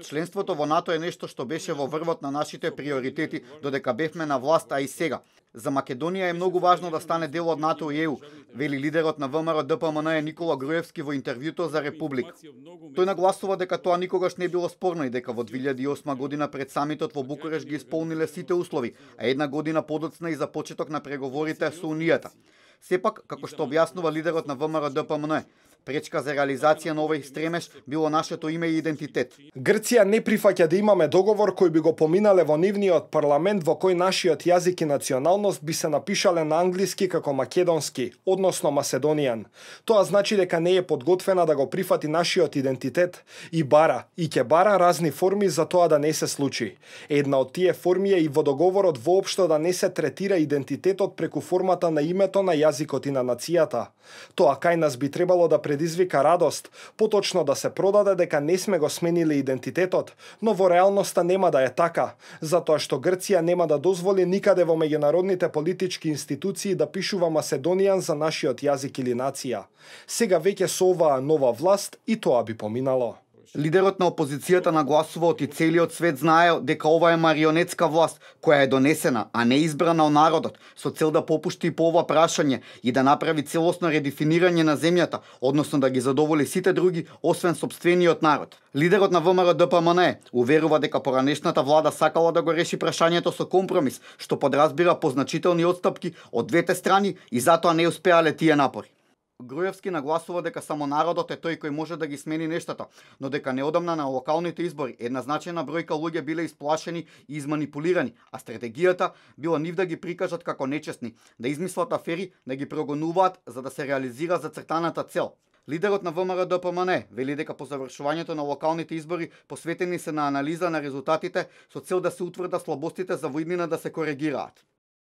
Членството во НАТО е нешто што беше во врвот на нашите приоритети додека бевме на власт, а и сега. За Македонија е многу важно да стане дел од НАТО и ЕУ, вели лидерот на ВМРО ДПМН Никола Груевски во интервјуто за Република. Тој нагласува дека тоа никогаш не било спорно и дека во 2008 година пред самитот во Букуреш ги исполниле сите услови, а една година подоцна и за почеток на преговорите со Унијата. Сепак, како што објаснува лидерот на ВМРО ДПМН, пречка за реализација на овој стремеж било нашето име и идентитет. Грција не прифаќа да имаме договор кој би го поминале во нивниот парламент во кој нашиот јазик и националност би се напишале на англиски како македонски, односно македонијан. Тоа значи дека не е подготвена да го прифати нашиот идентитет и ќе бара разни форми за тоа да не се случи. Една од тие форми е и во договорот воопшто да не се третира идентитетот преку формата на името, на јазикот и на нацијата. Тоа кај нас би требало да предизвика радост, поточно да се продаде дека не сме го смениле идентитетот, но во реалноста нема да е така, затоа што Грција нема да дозволи никаде во меѓународните политички институции да пишува Македонијан за нашиот јазик или нација. Сега веќе со оваа нова власт и тоа би поминало. Лидерот на опозицијата нагласува и целиот свет знае дека ова е марионетска власт која е донесена, а не избрана од народот, со цел да попушти по ова прашање и да направи целосно редефинирање на земјата, односно да ги задоволи сите други освен сопствениот народ. Лидерот на ВМРО ДПМН уверува дека поранешната влада сакала да го реши прашањето со компромис, што подразбира позначителни отстапки од двете страни и затоа не успеале тие напори. Груевски нагласува дека само народот е тој кој може да ги смени нештата, но дека неодамна на локалните избори една значајна бројка луѓе биле исплашени и изманипулирани, а стратегијата била нив да ги прикажат како нечесни, да измислат афери, да ги прогонуваат за да се реализира зацртаната цел. Лидерот на ВМРО ДПМН вели дека по завршувањето на локалните избори посветени се на анализа на резултатите со цел да се утврдат слабостите за во иднина да се коригираат.